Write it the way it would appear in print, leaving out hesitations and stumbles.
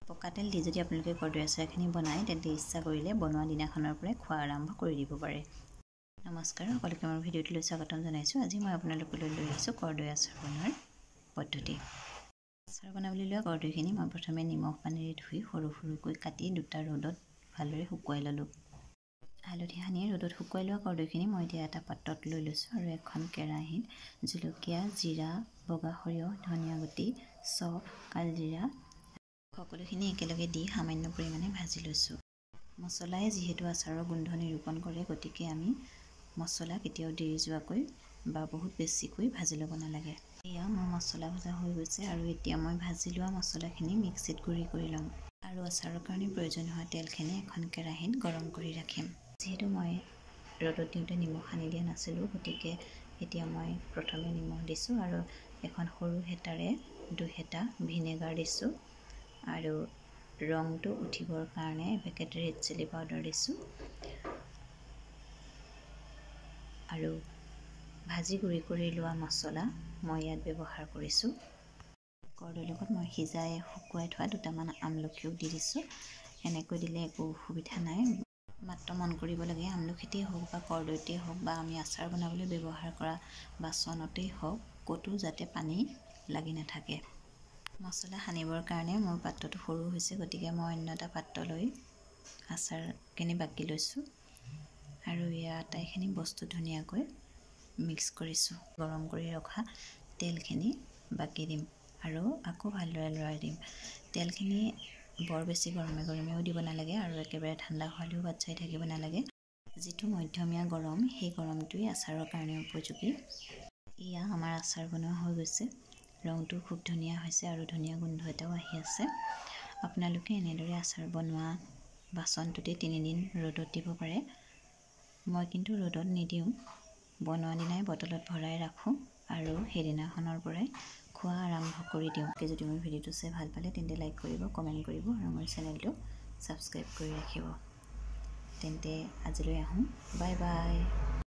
পকা তেল দি যদি আপোনালোকে কৰ্দৈ আচাৰখিনি বনায়, তেন্তে ইচ্ছা কৰিলে বনোৱা দিনাখনৰ পৰাই খোৱা আৰম্ভ কৰি দিব পাৰে। নমস্কাৰ, সকলোকে মোৰ ভিডিঅ'টোলৈ স্বাগতম জনাইছোঁ। আজি মই আপোনালোকলৈ লৈ আহিছোঁ কৰ্দৈ আচাৰ বনোৱাৰ পদ্ধতি। আচাৰ বনাবলৈ লোৱা কৰ্দৈখিনি মই প্ৰথমে নিমখ পানীৰে ধুই সৰু সৰুকৈ কাটি দুটা ৰ'দত ভালদৰে শুকুৱাই ল'লোঁ। হালধি সানি ৰ'দত শুকুৱাই লোৱা কৰ্দৈখিনি মই এতিয়া এটা পাত্ৰত লৈ লৈছোঁ আৰু এখন কেৰাহীত জলকীয়া, জিৰা, বগা সৰিয়হ, ধনিয়া গুটি, চফ, কালজিৰা সকলোখিনি একেলগে দি সামান্য পৰিমাণে ভাজি লৈছোঁ। মছলাই যিহেতু আচাৰৰ গোন্ধ নিৰূপণ কৰে, গতিকে আমি মছলা কেতিয়াও দেৰি যোৱাকৈ বা বহুত বেছিকৈ ভাজি ল'ব নালাগে। এয়া মোৰ মছলা ভজা হৈ গৈছে আৰু এতিয়া মই ভাজি লোৱা মছলাখিনি মিক্সিত গুড়ি কৰি ল'ম আৰু আচাৰৰ কাৰণে প্ৰয়োজন হোৱা তেলখিনি এখন কেৰাহীত গৰম কৰি ৰাখিম। যিহেতু মই ৰ'দত দিওঁতে নিমখ সানি দিয়া নাছিলোঁ, গতিকে এতিয়া মই প্ৰথমে নিমখ দিছোঁ আৰু এখন সৰু হেতাৰে দুহেতা ভিনেগাৰ দিছোঁ আৰু ৰংটো উঠিবৰ কাৰণে এপেকেট ৰেড চিলি পাউডাৰ দিছোঁ আৰু ভাজি গুড়ি কৰি লোৱা মছলা মই ইয়াত ব্যৱহাৰ কৰিছোঁ। কৰ্দৈৰ লগত মই সিজাই শুকুৱাই থোৱা দুটামান আমলখিও দি দিছোঁ। এনেকৈ দিলে একো অসুবিধা নাই। মাত্ৰ মন কৰিব লাগে, আমলখিতেই হওক বা কৰ্দৈতেই হওক বা আমি আচাৰ বনাবলৈ ব্যৱহাৰ কৰা বাচনতেই হওক, ক'তো যাতে পানী লাগি নাথাকে। মছলা সানিবৰ কাৰণে মোৰ পাত্ৰটো সৰু হৈছে, গতিকে মই অন্য এটা পাত্ৰ লৈ আচাৰখিনি বাকি লৈছোঁ আৰু ইয়াৰ আটাইখিনি বস্তু ধুনীয়াকৈ মিক্স কৰিছোঁ। গৰম কৰি ৰখা তেলখিনি বাকি দিম আৰু আকৌ ভালদৰে লৰাই দিম। তেলখিনি বৰ বেছি গৰমে গৰমেও দিব নালাগে আৰু একেবাৰে ঠাণ্ডা হোৱালৈও বাট চাই থাকিব নালাগে। যিটো মধ্যমীয়া গৰম, সেই গৰমটোৱেই আচাৰৰ কাৰণে উপযোগী। এয়া আমাৰ আচাৰ বনোৱা হৈ গৈছে। ৰংটো খুব ধুনীয়া হৈছে আৰু ধুনীয়া গোন্ধ এটাও আহি আছে। আপোনালোকে এনেদৰে আচাৰ বনোৱা বাচনটোতে 3 দিন ৰ'দত দিব পাৰে। মই কিন্তু ৰ'দত নিদিওঁ। বনোৱা দিনাই বটলত ভৰাই ৰাখোঁ আৰু সেইদিনাখনৰ পৰাই খোৱা আৰম্ভ কৰি দিওঁ। যদি মোৰ ভিডিঅ'টো চাই ভাল পালে, তেন্তে লাইক কৰিব, কমেণ্ট কৰিব আৰু মোৰ চেনেলটো ছাবস্ক্ৰাইব কৰি ৰাখিব। তেন্তে আজিলৈ আহোঁ, বাই বাই।